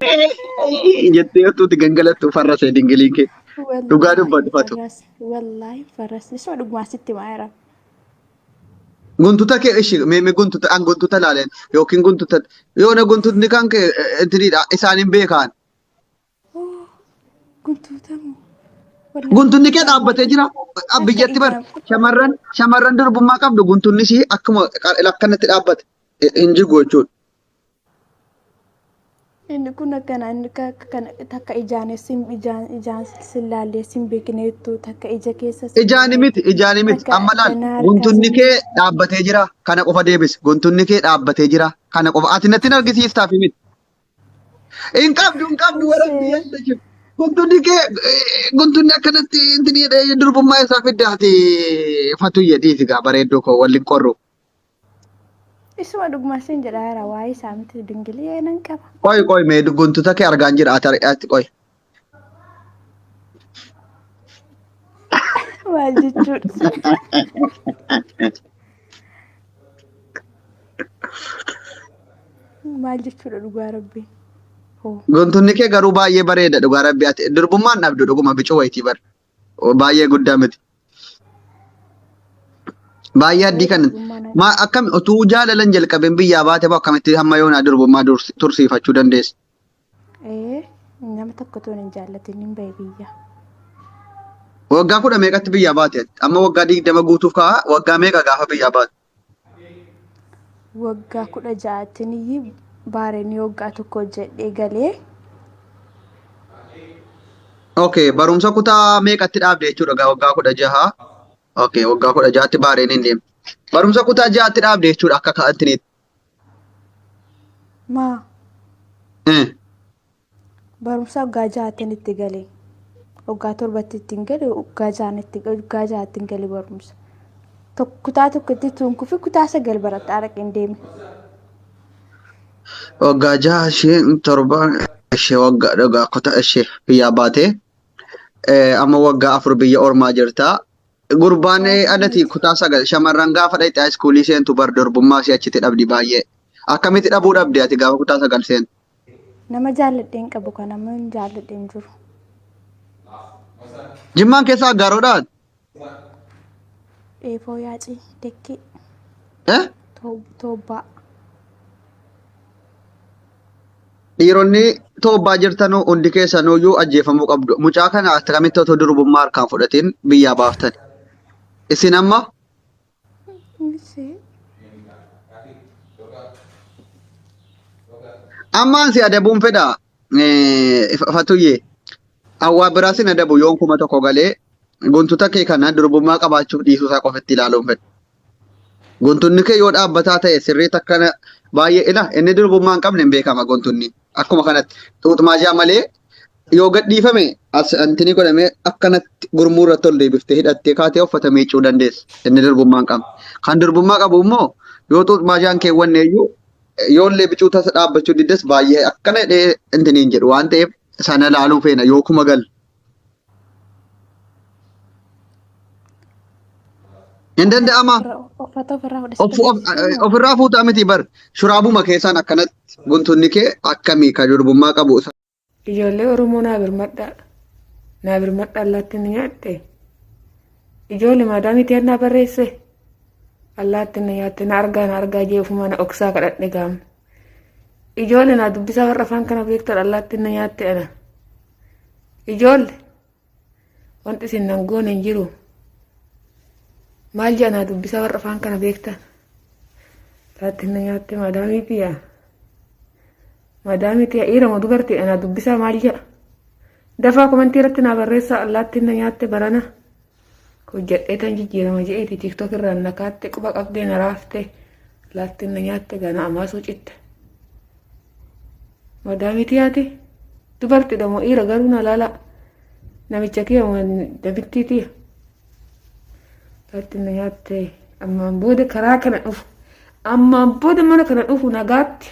Jettee utuuti gangalattu farrasee dingiliin kee. Dhugaa Wallaahi dubbadhu fatu. farras. Wallaahi farras. Isuma dhugumaa sitti himaa jira. Guntuta kee ishi mee mee guntuta an guntuta laaleen yookiin guntuta yoona guntutni kan kee intiniidha isaan hin beekaan. Guntuutamu. Wallaahi Guntunni kee guntuutaa dhaabbatee jira. takka Biyyatti bar ijaan shamarran shamarran durbummaa qabdu guntunni ishii akkuma akkanatti dhaabbate hin jigu jechuudha. Inni kun akkana inni akka kana takka ijaan sin ijaan ijaan sin laallee sin beekneettu takka ija keessa sin Ijaani miti laalleettu ijaani miti takka amma laal ganaa harkaa guntunni sin kee dhaabbatee jira kana qofa deebisi guntunni kee dhaabbatee jira kana qofa ati natti hin argisiiftaaf miti. Hin qabdu hin qabdu warra Ishee biyya jiru. Guntunni kee guntunni akkanatti intini jedhee durbummaa isaa fiddaati fatuyye dhiisi gaa bareedduu koo waliin qorru. Isuma dhuguma sin jedhaa jira waa'ee isaa miti dingilii nan qaba. Qoy qoy mee guntuta kee argaan jira ati ati qoy. Maal jechuudha? Maal jechuudha dhugaa rabbi. Hoo. Guntunni kee garuu baay'ee bareeda dhugaa rabbi ati durbummaan dhabdu dhuguma bicuu wayitii bar. Baay'ee guddaa miti. Baay'ee addii Ee kan durbummaan maa akkam utuu jaalalan jalqabeen biyyaa baate moo akkamitti hamma yoonaa durbummaa tursiifachuu dandeessa? Ee nama tokko toon hin jaallatin hin bahe biyya. Waggaa kudha meeqatti biyyaa baate? Amma waggaa 20 guutuuf ka'a. Waggaa meeqa gaafa biyyaa baate? Waggaa 16ttin iyyuu baareenii waggaa tokko hojjedhee galee. Okay, barumsa kutaa meeqatti dhaabde jechuudha gaa waggaa 16. Okay, waggaa 16tti baareen hin deemne. Barumsa kutaa ja'atti dhaabde jechuudha akka ka'attiniitti. Maa? Barumsa waggaa ja'attin itti gale. Waggaa torbatti ittiin gale, waggaa ja'an itti waggaa ja'attin gale barumsa. Kutaa tokkotti tuun kufi kutaa sagal baradhaa dhaqeen deeme. Waggaa jaha ishee torba ishee waggaa dhugaa kutaa ishee biyyaa baatee amma waggaa 4 biyya ormaa jirta. Gurbaan Waggaa 4 alati miti. kutaa sagal shamarran gaafa dhaqxe iskuulii seentu bar durbummaa ishee achitti dhabdi baay'ee. Akkamitti dhabuu dhabde ati gaafa kutaa sagal seentu? Nama jaalladheen qabu kan nama hin jaalladheen jiru. Jimmaan keessaa aggaaroodhaa? Dheefoo yaacii dekkee Eh? toobbaa. Dhiironni toobbaa jirtanuu hundi keessanuyyuu ajjeefamuu qabdu. Mucaa kana akkamitti otoo durbummaa harkaan fudhatiin biyyaa baaftan? Isin amma Ishee. Ammaan si adabuun fedha Fatuyyee. Awwaa biraa sin adabu yoon 1000 galee guntuta kee kana durbummaa qabaachuuf dhiisuu isaa qofatti ilaaluun fedha. Guntunni kee yoo dhaabbataa ta'e sirriitti akkana baay'ee ila inni durbummaa hin qabne hin beekama guntunni. Akkuma kanatti xuuxmaajaa malee yoo gadhiifame as antini godhamee akkanatti gurmuu irratti ol deebiftee hidhattee kaatee uffata miiccuu dandeessa. Inni durbummaa hin qabne. Kan durbummaa qabu immoo yoo xuuxmaajaan keewwanne iyyuu yoollee bicuu tasa dhaabbachuu diddes baay'ee akkana jedhee intini hin jedhu waan ta'eef sana laaluu feena yoo kuma galle. Hin danda'ama. Uffata ofirraa fudhachuu dandeessisa. Ofirraa fuutaa miti bar shuraabuma keessaan akkanatti guntunni kee akkamii ka durbummaa qabu isa. Ijoollee Oromoo naa birmadhaa. Naa birmadhaa allaatti na nyaatte. Ijoollee maadaamii tiyaan naa barreesse. Allaatti na nyaatte na argaa na argaa jee ofuma na oksaa kadhadhe gaamna. Ijoollee naa dubbisaa warra afaan kana beektan allaatti na nyaatte ana. Ijoolle wanti isin nan goone hin jiru. Maal jedha naa dubbisaa warra afaan kana beektan. Allaatti na nyaatte maadaamii tiyyaa. Madaamii tiya dhiira moo dubartiidha naa dubbisaa maal jedha. Dafaa komentii irratti naa barreessaa allaattiin na nyaatte barana. Hojjedhee tan jijjiirama je'eeti tiktok irraan na kaatte quba qabdee na raafte allaattiin na nyaatte gana amaasuu citte. Madaamii tiyaati dubartiidha moo dhiira garuu na laala namicha kiya moo dabittii tiya. Allaattiin na nyaatte ammaan booda karaa kana dhufu ammaan booda mana kana dhufu nagaatti.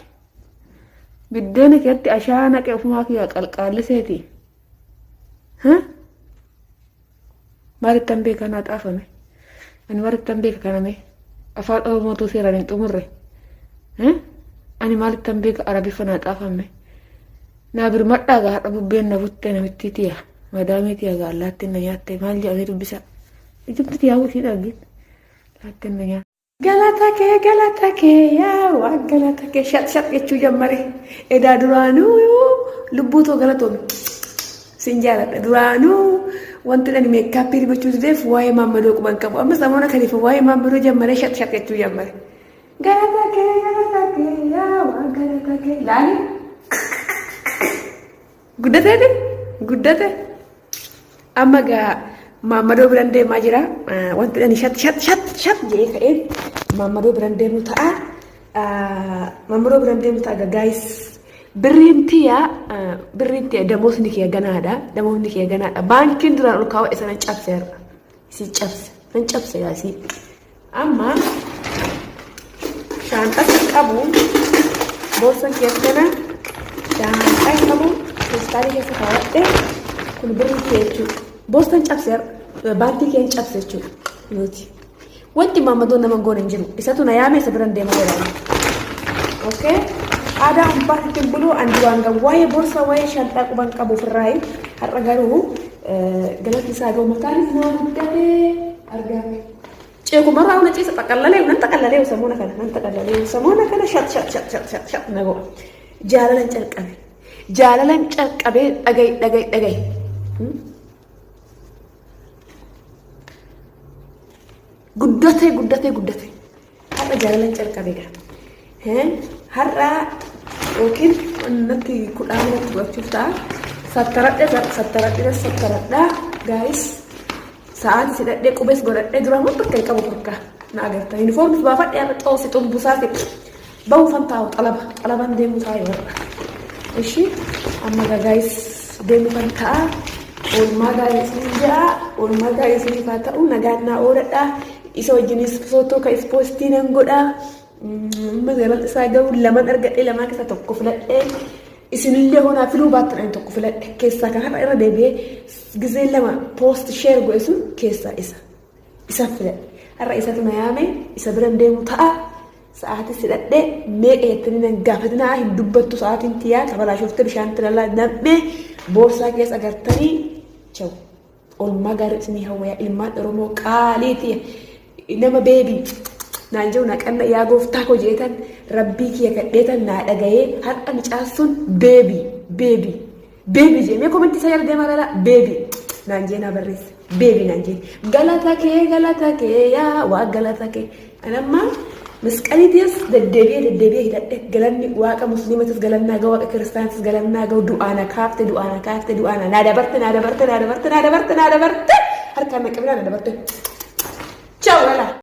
Biddeena keetti ashaa naqe ofumaa kiyya qalqaalliseeti. Maalittan beeka naa xaafame. Ani maalittan beeka kaname. Afaan Oromootuu seeraan hin xumurre. Ani maalittan beeka Arabiffa naa xaafame. Naa birmadhaa gaa har'a bubbeen na butte namittii tiya. Madaamii tiya gaa allaattiin na nyaatte maal jedhamee dubbisa. Ijumti tiyaa ishii dhagin. Allaattiin na nyaatte. Galata kee galata kee yaa waan galata kee shat shat jechuu jammare. Edaa duraanuu lubbuu too galatoomi. Sin jaaladha duraanuu wanti ani meekaappii dibachuu dideef waa'ee maammadoo quban qabu. Amma samoona kaniif waa'ee maammadoo jammaree shat shat jechuu jammare. Galata kee galata kee yaa waan galata kee laali. Guddateeti guddate. Amma gaa maammadoo biran deemaa jira. Wanti ani shat shat shat shat jedhee ka'een maammadoo biran deemu ta'a. Maammadoo biran deemu ta'a gaayis. Birriin tiya birriin tiya damoosni kiyya ganaadha. Damoosni kiyya ganaadha. Baankiin duraan ol kaawwadhe sana cabse har'a. Isii cabse. Nan cabse yaa isii. Amma shaanxaa kan qabu boorsan kiyya kana shaanxaa qabu feestaalii keessa kaawwadhe kun birrii kiyya jechuudha. Boorsan cabse har'a. Baankii kiyya cabse jechuudha. Nuti. Wanti maammadoon nama goone hin jiru. Isatu na yaame isa biran deema jedhama. Okay? Aadaa abbaa ittiin buluu an duraan gahu waa'ee boorsaa waa'ee shanxaa quban qabu ofirraayi. Har'a garuu galatni isaa gahu mataanis naa guddatee argame. Ceekumarraa una ciisa xaqallalee nan xaqallalee samoona kana nan xaqallalee samoona kana shat shat shat shat shat shat na go'a. Jaalalan calqabe. Jaalalan calqabee dhagayi dhagayi dhagayi. Guddatee guddatee guddatee. Har'a jaalalan calqabe gaa. Har'a yookiin natti kudhaan natti godhachuuf ta'a. Sattaradhe sattaradhe sattaradha gaayis. Sa'aatii sidhadhee qubees godhadhee duraan waan takka hin qabu bakka na agarta. Yuunifoormis baafadhee har'a xoosi xumbusaa fi bahuufan taa'u xalaba xalaban deemu taa'e warra. Ishi amma gaayis deemuufan ta'a. Oolmaa gaarii isiniin ja'a. Oolmaa gaarii isiniif haa ta'u. Nagaan naa ooladha. Isa wajjinis footoo ka ispoostii nan godha. Amma galan isaa ga'u laman argadhee lamaan keessaa tokko filadhee isinillee honaa filuu baattan ani tokko filadhe keessaa kan har'a irra deebi'ee gizee lama poost sheer godhe sun keessaa isa. Isa filadhe. Har'a isatu na yaame isa biran deemu ta'a. Sa'aatii sidhadhee meeqa jettanii nan gaafatinaa hin dubbattu sa'aatiin tiyaa tabalaashoftee bishaan tilalaa nam'ee boorsaa keessa agartanii chawu. Olmaa gaarii isinii hawwayaa ilmaan Oromoo qaalii tiya nama beebii naan jedhu naqanna yaa gooftaa koo jeetan rabbii kiyya kadheetan naa dhagayee har'a micaan sun beebii beebii beebii jee mee komentii isaa jala deemaa lala beebii naan jee naa barreesse beebii naan jee galata kee galata kee yaa waa galata kee anamma masqaliitis deddeebi'ee deddeebi'ee hidhadhe galanni waaqa musliimatis galannaa ga'u waaqa kiristaanatis galannaa ga'u du'aana kaafte du'aana kaafte du'aana naa dabarte naa dabarte naa dabarte naa dabarte naa dabarte harkaan na qabinaa na dabarte.